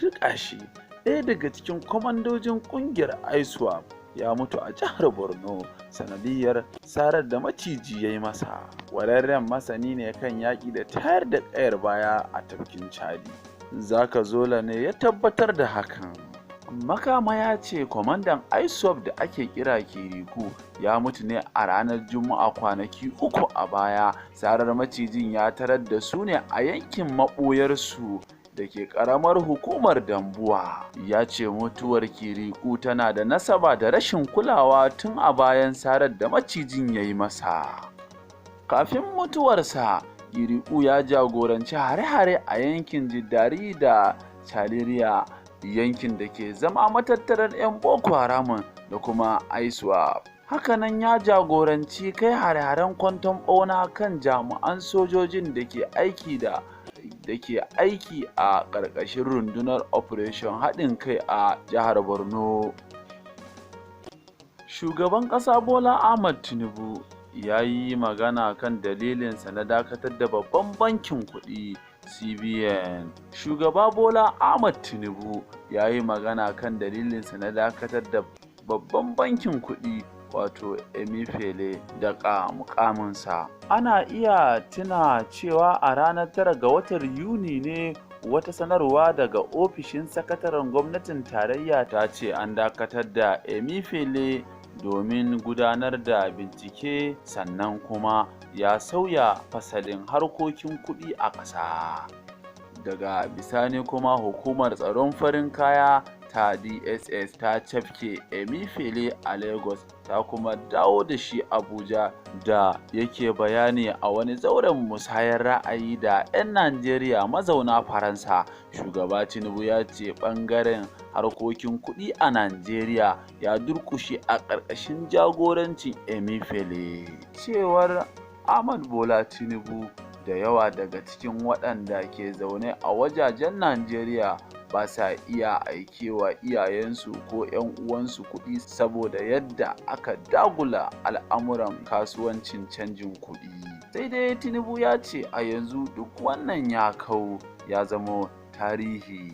Turƙashi, ɗaya daga cikin kwamandojin ƙungiyar ISWAP, ya mutu a jihar Borno sanadiyyar sarar da maciji ya yi masa. Ƙwararren masani ne kan yaƙi da tayar da ƙayar baya a tafkin Chadi. Zaka Zola ne ya tabbatar da hakan. Makama ya ce kwamandan ISWAP da ake kira Kiriku ya mutu ne a ranar Juma'a kwanaki 3 a baya. Sarar macijin ya tarar da su ne a yankin maɓoyarsu da ke ƙaramar hukumar Dambuwa. Ya ce mutuwar Kiriku tana da nasaba da rashin kulawa tun a bayan sarar da macijin ya yi masa. Kafin mutuwarsa, Kiriku ya jagoranci hare-hare a yankin Jiddari da Chaliriya, yankin da ke zama matattarar 'yan Boko Haram da kuma ISWAP. Hakanan ya jagoranci kai hare-haren kwanton ɓauna kan jami'an sojojin da ke aiki da da ke aiki a ƙarƙashin rundunar Operation Haɗin Kai a jihar Borno. Shugaban ƙasa Bola Ahmad Tinubu ya yi magana kan dalilinsa na dakatar da Babban Bankin Kuɗi CBN. Shugaba Bola Ahmad Tinubu ya yi magana kan dalilinsa na dakatar da Babban Bankin Kuɗi, wato Emefiele, daga muƙaminsa. Ana iya tuna cewa a ranar 9 ga watan Yuni ne wata sanarwa daga ofishin sakataren gwamnatin tarayya ta ce an dakatar da Emefiele domin gudanar da bincike, sannan kuma ya sauya fasalin harkokin kuɗi a ƙasa. Daga bisani kuma Hukumar Tsaron Farin Kaya ta DSS ta cafke Emefiele a Lagos ta kuma dawo da shi Abuja. Da yake bayani a wani zauren musayar ra'ayi da 'yan Najeriya mazauna Faransa, Shugaba Tinubu ya ce ɓangaren harkokin kuɗi a Najeriya ya durƙushe a ƙarƙashin jagorancin Emefiele. Cewar Ahmad Bola Tinubu, da yawa daga cikin waɗanda ke zaune a wajajen Najeriya ba sa iya aikewa iyayensu ko 'yan uwansu kuɗi saboda yadda aka dagula al'amuran kasuwancin canjin kuɗi. Sai dai Tinubu ya ce a yanzu duk wannan ya kau, ya zamo tarihi.